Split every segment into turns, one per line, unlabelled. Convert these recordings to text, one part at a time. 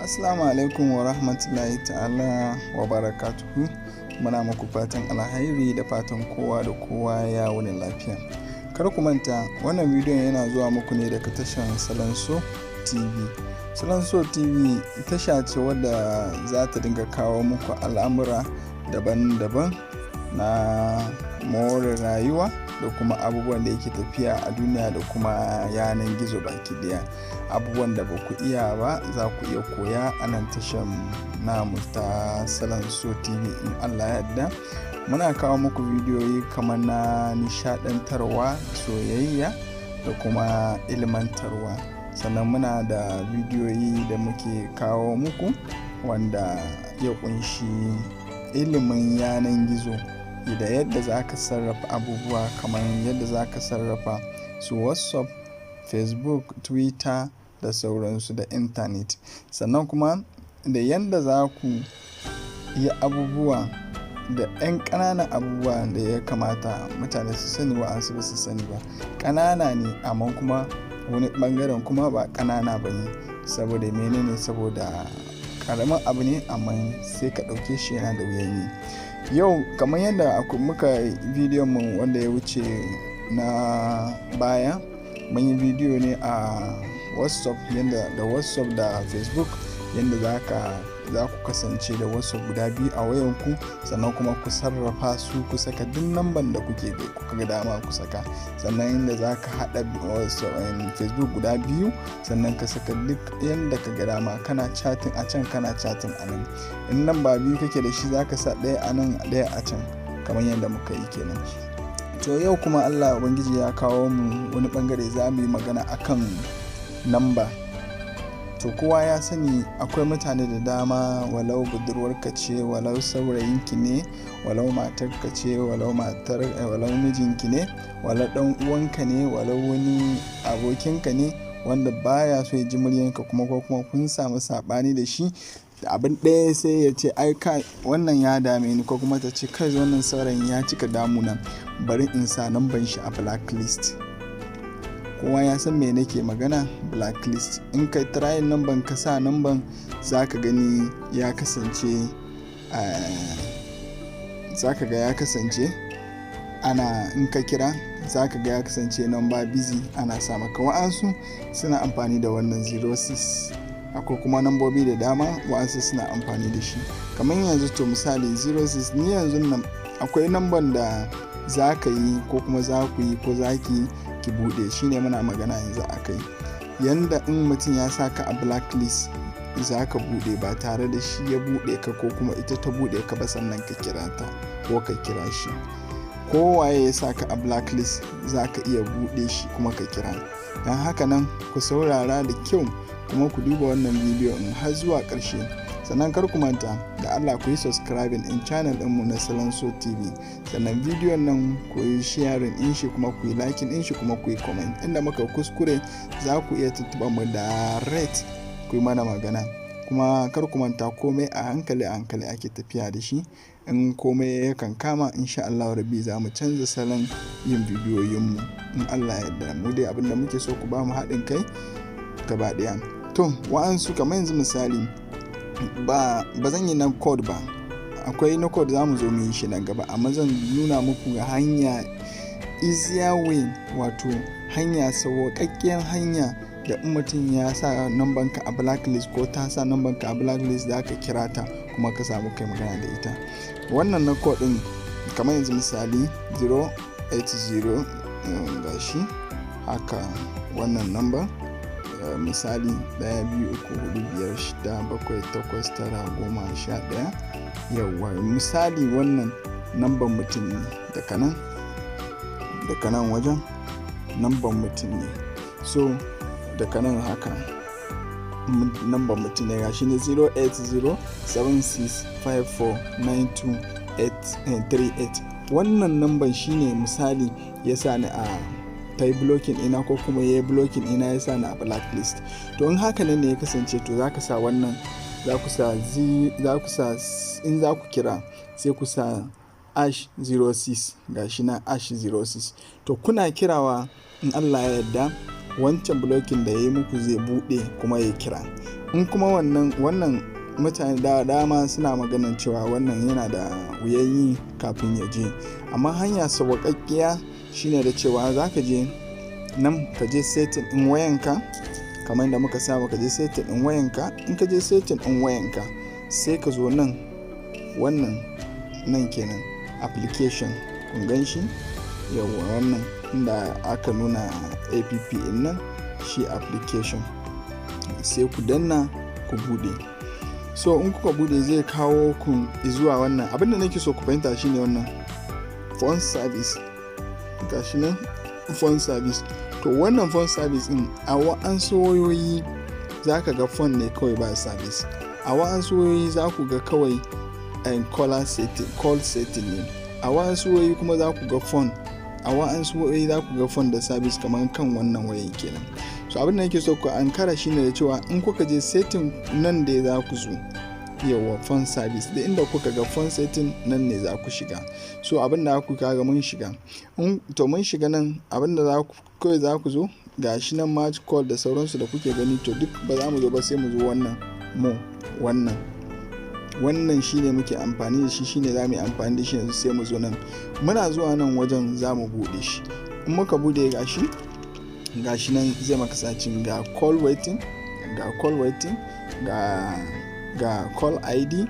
Assalamu alaikum wa rahmatullahi ta'ala wa barakatuhu. Muna muku fatan alhairi da fatan kowa da kowa ya wuni lafiya. Kar ku manta, wannan bidiyon yana zuwa muku ne daga tashar Salanso TV. Salanso TV tasha ce wadda za ta dinga kawo muku al'amura daban-daban na more rayuwa da kuma abubuwan da yake tafiya a duniya da kuma yanan gizo baki daya. Abubuwan da ba ku iya ba za ku iya koya a nan tashar namu ta Salanso TV in Allah ya yarda. Muna kawo muku bidiyoyi kamar na nishadantarwa, soyayya da kuma ilmantarwa. Sannan muna da bidiyoyi da muke kawo muku wanda ya kunshi ilimin yanan gizo da yadda za ka sarrafa abubuwa, kamar yadda za ka sarrafa su WhatsApp, Facebook, Twitter da sauransu da intanet. Sannan kuma da yadda za ku yi abubuwa da 'yan ƙananan abubuwa da ya kamata mutane su sani, wa'ansu ba su sani ba. Ƙanana ne, amma kuma wani ɓangaren kuma ba ƙanana ba ne. Saboda menene? Saboda ƙaramin abu ne, amma sai ka ɗauke shi yana da wuyan yi. Yau, kamar yadda muka bidiyon mu wanda ya wuce na baya, mun yi bidiyo ne a WhatsApp, yadda da WhatsApp da Facebook, yadda za ku kasance da WhatsApp guda biyu a wayanku, sannan kuma ku sarrafa su, ku saka duk namban da kuke kuka ga dama ku saka. Sannan yadda za ka haɗa Facebook guda biyu, sannan ka saka duk yadda ka ga dama, kana chatting a can, kana chatting a nan. In namba biyu kake da shi, za ka sa ɗaya a nan, ɗaya a can, kamar yadda muka yi kenan. To, yau kuma Allah Ubangiji ya kawo mu wani bangare, za mu yi magana akan namba. To, kowa ya sani akwai mutane da dama, walau budurwarka ce, walau saurayinki ne, walau matarka ce, walau matar walau mijinki ne, walau dan uwanka ne, walau wani abokinka ne wanda baya so ya ji muryanka kuma, ko kuma kun samu saɓani da shi abin ɗaya, sai ya ce, "Ai kai, wannan ya dame ni," ko kuma ta ce, "Kai, wannan saurayin ya cika damuna, bari in sa namban shi a blacklist." Kowa ya san me nake magana, blacklist. In ka trying namban, ka sa namban, za ka gani ya kasance, za ka ga ya kasance ana, in ka kira za ka ga ya kasance number busy ana sa maka. Wa'ansu suna amfani da wannan 06, akwai kuma nambobi da dama wa'ansu suna amfani da shi. Kamar yanzu, to misali 06, ni yanzu nan akwai namban da za ka yi ko kuma za ku yi ko za ki ki bude, shine muna magana yanzu a kai, yanda in mutum ya sa ka a blacklist za ka bude ba tare da shi ya bude ka ko kuma ita ta bude ka ba, sannan ka kira ta ko ka kira shi. Kowaye ya sa ka a blacklist, za ka iya bude shi kuma ka kira. Don haka nan ku saurara da kyau kuma ku duba wannan bidiyo in har zuwa ƙarshe. Sannan kar ku manta da Allah ku yi subscribing in channel ɗinmu na Salanso TV. Sannan bidiyon nan ku yi sharing in shi, kuma ku yi liking in shi, kuma ku yi comment. Inda muka kuskure, za ku iya tuntuɓa mu direct, ku yi mana magana. Kuma kar ku manta, komai a hankali a hankali ake tafiya da shi. In komai yakan kama, insha Allah Rabbi, za mu canza salon yin bidiyoyinmu in Allah ya yarda. Mu dai abinda muke so, ku ba mu haɗin kai gaba ɗaya. To, wa'ansu, kamar yanzu misali, ba zan yi na code ba, akwai na code, za mu zo mu yi shi nan gaba, amma zan nuna muku ga hanya, easier way, wato hanya, sauƙaƙƙiyar hanya da in mutum ya sa namban ka a blacklist ko ta sa namban ka a blacklist, za ka kira ta kuma ka samu kai magana da ita. Wannan na code din, kamar yanzu misali 080, gashi haka wannan number, misali 1, 2, 3, 4, 5, 6, 7, 8, 9, 10, 11. Yawwa, misali wannan namban mutum ne, daga nan wajen namban mutum ne. So daga nan haka namban mutum ne, gashi ne 08076549238. Wannan namban shine misali ya sa ni a ta yi blocking ina, ko kuma ya yi blocking ina, ya sa ni a blacklist. To, in haka nan ne ya kasance, to za ka sa wannan, za ku sa, in za ku kira sai ku sa #06, gashi na #06. To, kuna kirawa, in Allah ya yarda, wancan blocking da ya yi muku zai buɗe kuma ya kira. In kuma wannan mutane da dama suna maganan cewa wannan yana da wuyan yi kafin ya je, amma hanya sauƙaƙƙiya shine da cewa za ka je nan, ka je setting ɗin wayanka kamar yadda muka saba. Ka je setting ɗin wayanka. In ka je setting ɗin wayanka, sai ka zo nan, wannan nan kenan, application. Kun gan shi? Yawwa, wannan inda aka nuna app ɗin nan, shi application. Sai ku danna ku bude. So in kuka bude, zai kawo ku zuwa wannan. Abinda nake so ku fahimta shine wannan phone service. Gashi nan, phone service. To, wannan phone service din, a wa'ansu wayoyi za ka ga phone ne kawai, ba service. A wa'ansu wayoyi za ku ga kawai caller setting, call setting ne. A wa'ansu wayoyi kuma za ku ga phone, a wa'ansu wayoyi za ku ga phone da service, kamar kan wannan wayan kenan. So abin da nake so ku ankara shine da cewa in kuka je setting, nan da za ku zo. Yawa, phone service, da inda kuka ga phone setting, nan ne za ku shiga. So abin da ku kaga mun shiga, to mun shiga nan, abin da za ku kawai za ku zo, gashi nan, match call da sauransu da kuke gani. To, duk ba za mu zo ba, sai mu zo wannan mo wannan shine muke amfani da shi, shine za mu yi amfani da shi yanzu. Sai mu zo nan. Muna zuwa nan wajen, za mu bude shi. In muka bude, gashi nan, zai maka searching. Ga call waiting, ga call waiting, ga call ID,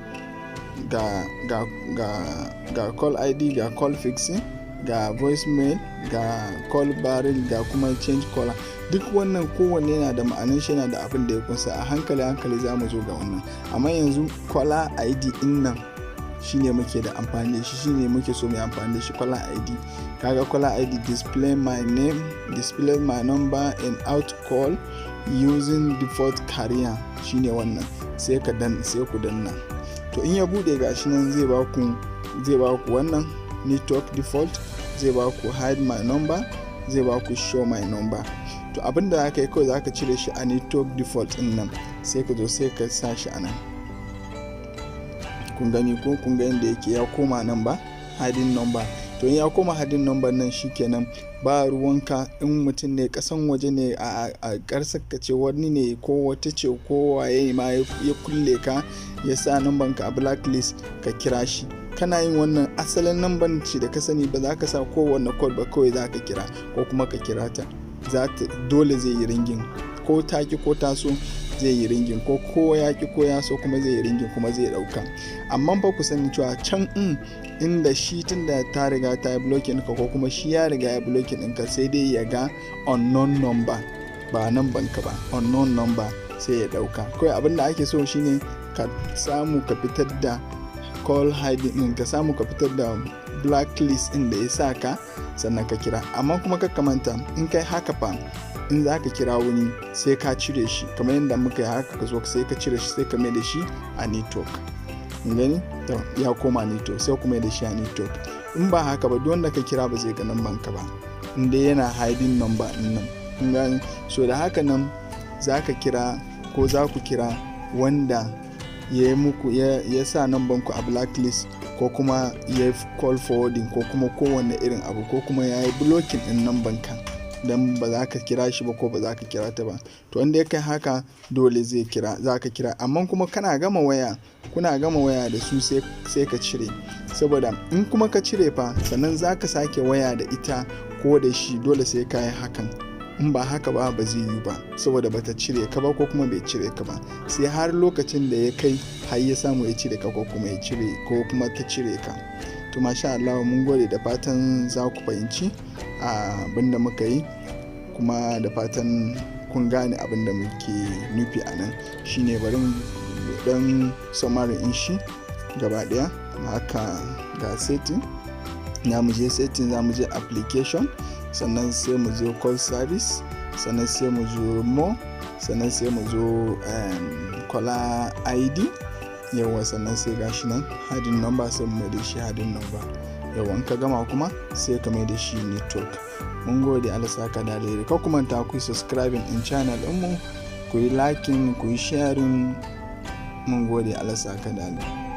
ga call ID, ga call fixing, ga voicemail, ga call barring, ga kuma change caller. Duk wannan kowanne yana da ma'anin shi, yana da abin da ya kunsa. A hankali hankali za mu zo ga wannan, amma yanzu caller ID din nan shine muke da amfani da shi, shine muke so mu yi amfani da shi, caller ID. Kaga caller ID, display my name, display my number and out call using default carrier, shine wannan. Sai ka dan sai ku danna. To, in ya bude, gashi nan, zai ba ku wannan network default, zai ba ku hide my number, zai ba ku show my number. To, abinda za ka yi kawai, za ka cire shi a network default din nan, sai ka zo sai ka sa shi a nan. Kun gani ko? Kun ga yadda yake ya koma nan ba hiding number? To, in ya koma hiding number nan, shikenan, ba ruwanka. In mutum ne kasan waje ne, a karsar ka ce wani ne ko wata ce ko waye ma ya kulle ka, ya sa number ka a blacklist, ka kira shi, kana yin wannan asalin number ce da ka sani, ba za ka sa kowanne code ba, kawai za ka kira ko kuma ka kira ta, dole zai yi ringing, ko ta ki ko ta so zai yi ringing, ko ya ki ko ya so kuma zai yi ringing, kuma zai dauka. Amma fa ku sani cewa can in inda shi tunda ta riga ta yi blocking ka, ko kuma shi ya riga ya blocking ɗinka, sai dai ya ga unknown number, ba number ka ba, unknown number, sai ya dauka. Kawai abin da ake so shine ka samu ka fitar da call hiding din, ka samu ka fitar da blacklist din da ya sa ka, sannan ka kira. Amma kuma ka manta, in kai haka fa, in za ka kira wani, sai ka cire shi kamar yadda muka yi haka. Ka zo sai ka cire shi, sai ka mai da shi a network. Gani, to, ya koma network, sai kuma da shi a network. In ba haka ba, duk wanda ka kira ba zai ga number ka ba, in dai yana hiding number din nan. Kun gani? So da haka nan za ka kira ko za ku kira wanda ya yi muku, ya sa number ku a blacklist, ko kuma ya yi call forwarding, ko kuma kowanne irin abu, ko kuma ya yi blocking din number ka, don ba za ka kira shi ba ko ba za ka kira ta ba. To, wanda ya kai haka, dole zai kira, za ka kira. Amma kuma kana gama waya, kuna gama waya da su, sai ka cire. Saboda in kuma ka cire fa, sannan za ka sake waya da ita ko da shi, dole sai ka yi hakan. In ba haka ba, ba zai yi ba, saboda bata cire ka ba ko kuma bai cire ka ba, sai har lokacin da ya kai har ya samu ya cire ka, ko kuma ya cire, ko kuma ta cire ka. To, masha Allah, mun gode. Da fatan za ku fahimci abin da muka yi, kuma da fatan kun gane abin da muke nufi a nan. Shine bari dan summary in shi gaba daya haka. Ga setting, za mu je setting, za mu je application, sannan sai mu zo call service, sannan sai mu zo more, sannan sai mu zo caller ID. Yawa, sannan sai gashi nan hiding number, sai mu mai da shi hiding number. Yawa, in ka gama kuma, sai ka mai da shi network. Mun gode, Allah saka da alheri. Ka kuma ta ku yi subscribing in channel ɗinmu, ku yi liking, ku yi sharing. Mun gode, Allah saka da alheri.